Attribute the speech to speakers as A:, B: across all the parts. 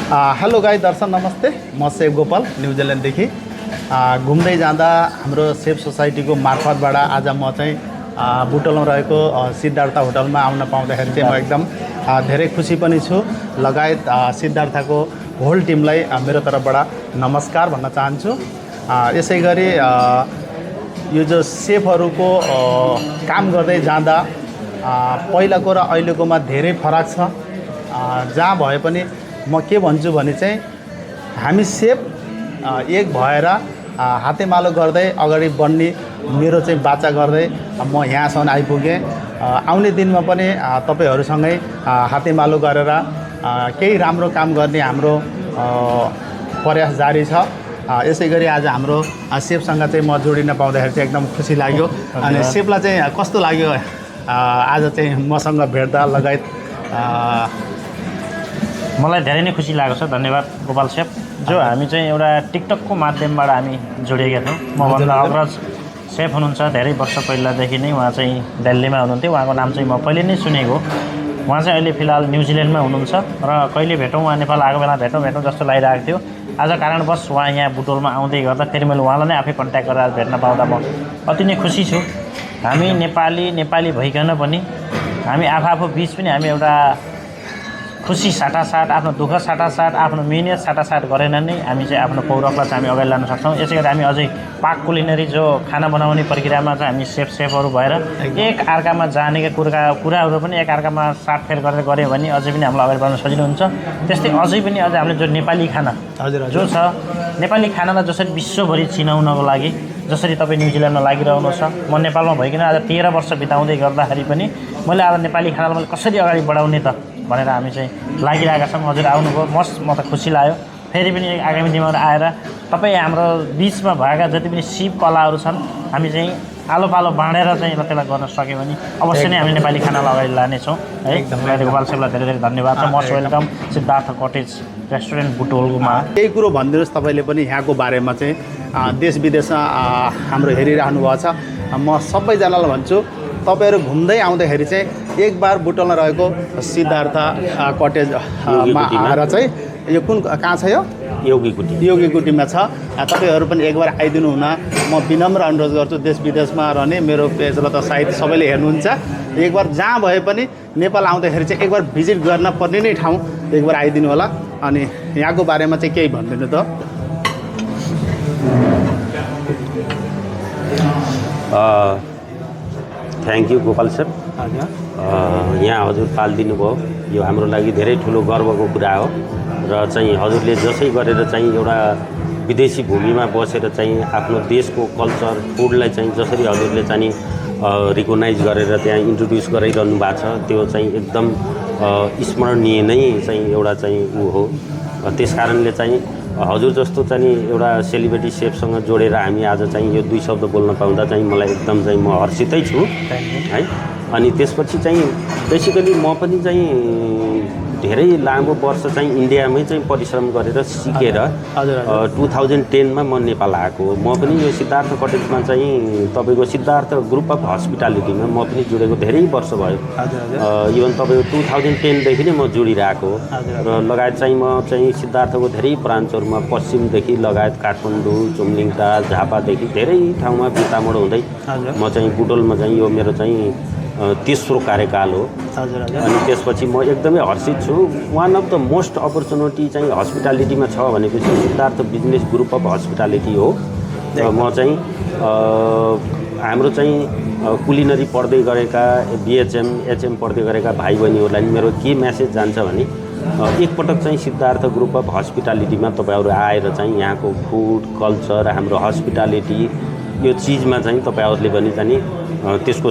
A: Hello गाई दर्शक नमस्ते, म सेफ गोपाल न्युजिल्यान्डदेखि घुम्दै जाँदा हाम्रो सेफ सोसाइटीको मार्फतबाट आज म चाहिँ बुटोलमा रहेको सिद्धार्थ होटलमा आउन पाउँदाखेरि चाहिँ म एकदम धेरै खुसी पनि छु। लगायत सिद्धार्थको होल टिमलाई मेरो तर्फबाट नमस्कार भन्न चाहन्छु। यसै गरी यो जो सेफहरूको काम गर्दै जाँदा पहिलाको र अहिलेकोमा धेरै फरक छ। जहाँ भए पनि म के भन्छु भने चाहिँ हामी सेफ एक भएर हातेमालो गर्दै अगाडि बढ्ने मेरो चाहिँ बाचा गर्दै म यहाँसम्म आइपुगेँ। आउने दिनमा पनि तपाईहरुसँगै हातेमालो गरेर केही राम्रो काम गर्ने हाम्रो प्रयास जारी छ। यसै गरी आज हाम्रो सेफसँग चाहिँ म जोडिन पाउँदाखेरि चाहिँ एकदम खुसी लाग्यो। अनि सेफलाई चाहिँ कस्तो लाग्यो आज चाहिँ मसँग भेट्दा लगायत?
B: मलाई धेरै नै खुसी लागेको छ। धन्यवाद गोपाल सेफ। जो हामी चाहिँ एउटा टिकटकको माध्यमबाट हामी जोडिएका थियौँ। मभन्दा अग्रज सेफ हुनुहुन्छ। धेरै वर्ष पहिलादेखि नै उहाँ चाहिँ दिल्लीमा हुनुहुन्थ्यो। उहाँको नाम चाहिँ म पहिले नै सुनेको। उहाँ चाहिँ अहिले फिलहाल न्युजिल्यान्डमा हुनुहुन्छ र कहिले भेटौँ, उहाँ नेपाल आएको बेला भेटौँ जस्तो लागिरहेको थियो। आज कारणवश उहाँ यहाँ बुटोलमा आउँदै गर्दा फेरि मैले उहाँलाई नै आफै कन्ट्याक्ट गरेर भेट्न पाउँदा म अति नै खुसी छु। हामी नेपाली भइकन पनि हामी आफू बिच पनि हामी एउटा खुसी साटासाट, आफ्नो दुःख साटासाट, आफ्नो मिहिनेत साटासाट गरेर नै हामी चाहिँ आफ्नो पौरखलाई चाहिँ हामी अगाडि लान सक्छौँ। यसै गरी हामी अझै पाक कुलिनरी जो खाना बनाउने प्रक्रियामा चाहिँ हामी सेफहरू भएर एक अर्कामा जानेका कुराहरू पनि एक अर्कामा साटफेर गरेर गऱ्यो भने अझै पनि हामीलाई अगाडि बढ्न सजिलो हुन्छ। त्यस्तै अझै पनि अझै हामीले जो नेपाली खाना जो छ, नेपाली खानालाई जसरी विश्वभरि चिनाउनको लागि जसरी तपाईँ न्युजिल्यान्डमा लागिरहनु छ, म नेपालमा भइकन आज 13 वर्ष बिताउँदै गर्दाखेरि पनि मैले आज नेपाली खानालाई मैले कसरी अगाडि बढाउने त भनेर हामी चाहिँ लागिरहेका छौँ। हजुर आउनुभयो, म त खुसी लाग्यो। फेरि पनि आगामी दिनमा आएर तपाईँ हाम्रो बिचमा भएका जति पनि शिव कलाहरू छन् हामी चाहिँ आलो पालो बाँडेर चाहिँ त्यसलाई गर्न सक्यो भने अवश्य नै हामी नेपाली खानालाई अगाडि लानेछौँ है। एकदम गोपाल सेफलाई धेरै धेरै धन्यवाद छ। Most welcome Siddhartha cottage restaurant बुटोलमा।
A: केही कुरो भनिदिनुहोस् तपाईँले पनि यहाँको बारेमा चाहिँ। देश विदेशमा हाम्रो हेरिरहनु भएको छ। म सबैजनालाई भन्छु तपाईहरु घुम्दै आउँदाखेरि चाहिँ एक बार बुटोलमा रहेको सिद्धार्थ कटेजमा आएर चाहिँ यो कुन कहाँ छ यो योगी कुटीमा छ। तपाईहरु पनि एक बार आइदिनु हुन म विनम्र अनुरोध गर्छु। देश विदेशमा रहने मेरो पेजलाई त सायद सबैले हेर्नुहुन्छ। एक बार जहाँ भए पनि नेपाल आउँदाखेरि चाहिँ एक बार भिजिट गर्न पर्ने नै ठाउँ एक बार आइदिनु होला। अनि यहाँको बारेमा चाहिँ केही भनिदिनु त।
C: Thank you Gopal sir. यहाँ हजुर पालिदिनु भयो, यो हाम्रो लागि धेरै ठुलो गर्वको कुरा हो। र चाहिँ हजुरले जसै गरेर चाहिँ एउटा विदेशी भूमिमा बसेर चाहिँ आफ्नो देशको कल्चर फुडलाई चाहिँ जसरी हजुरले चाहिँ रिकगनाइज गरेर त्यहाँ इन्ट्रोड्युस गराइरहनु भएको छ, त्यो चाहिँ एकदम स्मरणीय नै चाहिँ एउटा चाहिँ ऊ हो। त्यस कारणले चाहिँ हजुर जस्तो चाहिँ एउटा सेलिब्रिटी सेफसँग जोडेर हामी आज चाहिँ यो 2 शब्द बोल्न पाउँदा चाहिँ मलाई एकदम चाहिँ म हर्षितै छु है। अनि त्यसपछि चाहिँ बेसिकली म पनि चाहिँ धेरै लामो वर्ष चाहिँ इन्डियामै चाहिँ परिश्रम गरेर सिकेर 2010मा म नेपाल आएको। म पनि यो सिद्धार्थ कटेजमा चाहिँ तपाईँको सिद्धार्थ ग्रुप अफ हस्पिटालिटीमा म पनि जोडेको धेरै वर्ष भयो। इभन तपाईँको 2010देखि नै म जोडिरहेको र लगायत चाहिँ म चाहिँ सिद्धार्थको धेरै ब्रान्चहरूमा पश्चिमदेखि लगायत काठमाडौँ, चुम्लिङटा, झापादेखि धेरै ठाउँमा बितामोड हुँदै म चाहिँ बुटोलमा चाहिँ यो मेरो चाहिँ तेस्रो कार्यकाल हो। अनि त्यसपछि म एकदमै हर्षित छु। One of the most opportunity चाहिँ हस्पिटालिटीमा छ भनेपछि Siddhartha business group of hospitality हो। र म चाहिँ हाम्रो चाहिँ कुलिनरी पढ्दै गरेका बिएचएम एचएम पढ्दै गरेका भाइ बहिनीहरूलाई मेरो के मेसेज जान्छ भने एकपटक चाहिँ सिद्धार्थ ग्रुप अफ हस्पिटालिटीमा तपाईँहरू आएर चाहिँ यहाँको फुड कल्चर हाम्रो हस्पिटालिटी यो चिजमा चाहिँ तपाईँहरूले पनि चाहिँ त्यसको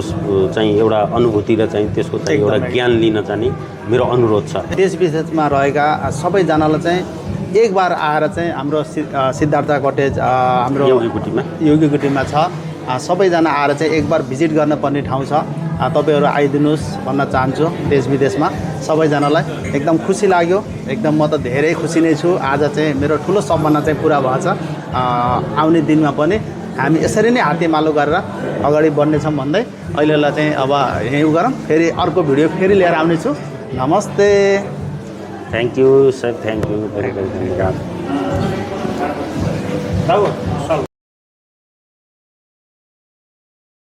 C: चाहिँ एउटा अनुभूति र चाहिँ त्यसको चाहिँ एउटा ज्ञान लिन चाहिँ मेरो अनुरोध छ।
A: देश विदेशमा रहेका सबैजनालाई चाहिँ एक बार आएर चाहिँ हाम्रो सिद्धार्थ कटेज हाम्रो योगी कुटीमा छ। सबैजना आएर चाहिँ एक बार भिजिट गर्न पर्ने ठाउँ छ। तपाईहरु आइदिनुहोस् भन्न चाहन्छु। देश विदेशमा सबैजनालाई एकदम खुसी लाग्यो। एकदम म त धेरै खुसी नै छु। आज चाहिँ मेरो ठुलो सपना चाहिँ पुरा भएछ। आउने दिनमा पनि हामी यसरी नै हातेमालो गरेर अगाडि बढ्नेछौँ भन्दै अहिलेलाई चाहिँ अब यहीँ गरौँ। फेरि अर्को भिडियो फेरि लिएर आउनेछु। नमस्ते।
C: Thank you sir, thank you, धेरै धेरै धन्यवाद।